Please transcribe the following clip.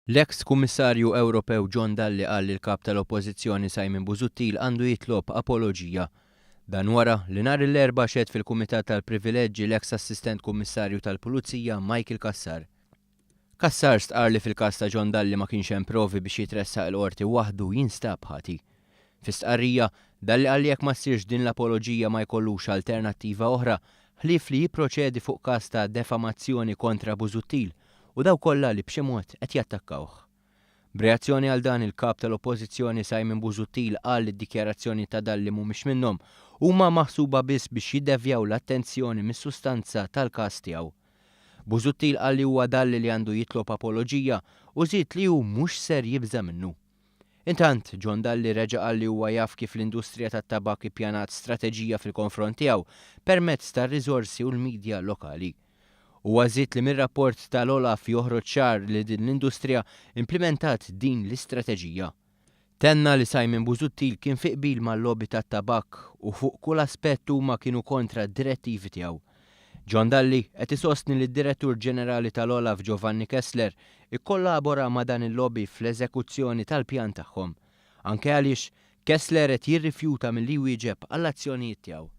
L-eks Kummissarju Ewropew John Dalli qal li l-Kap tal-Oppożizzjoni Simon Busuttil għandu jitlob apoloġija. Dan wara li nhar l-Erbgħa xehed fil-Kumitat tal-Privileġġi l-eks Assistent Kummissarju tal-Pulizija Michael Cassar. Cassar stqarr li fil-każ ta' John Dalli ma kienx hemm provi biex jitressaq il-Qorti waħdu jinstab ħati. Fi stqarrija, Dalli qal li jekk ma ssirx din l-apoloġija ma jkollux alternattiva oħra ħlief li jipproċedi fuq każ ta' defamazzjoni kontra Busuttil u dawk kollha li b'xi mod qed jattakkawh. B'reazzjoni għal dan, il-Kap tal-Oppożizzjoni Simon Busuttil qal li d-dikjarazzjoni ta' Dalli mhumiex minnhom, huma maħsuba biss biex jiddevjaw l-attenzjoni mis-sustanza tal-każ tiegħu. Busuttil qal li huwa Dalli li għandu jitlob apoloġija u żied li hu mhux ser jibża' minnu. Intant, John Dalli reġa' qal li huwa jaf kif l-industrija tat-tabakk ippjanat strateġija fil-konfront tiegħu permezz tar-riżorsi u l-midja lokali. Huwa żied li mir-rapport tal-OLAF joħroġ ċar li din l-industrija implimentat din l-istrateġija. Tenna li Simon Busuttil kien fi qbil mal-lobby tat-tabakk u fuq kull aspett huma kienu kontra d-direttivi tiegħu. John Dalli qed isostni li d-Direttur Ġenerali tal-OLAF Giovanni Kessler ikkollabora ma' dan il-lobby fl-eżekuzzjoni tal-pjan tagħhom. Anke għaliex Kessler qed jirrifjuta milli jwieġeb għall-azzjonijiet tiegħu.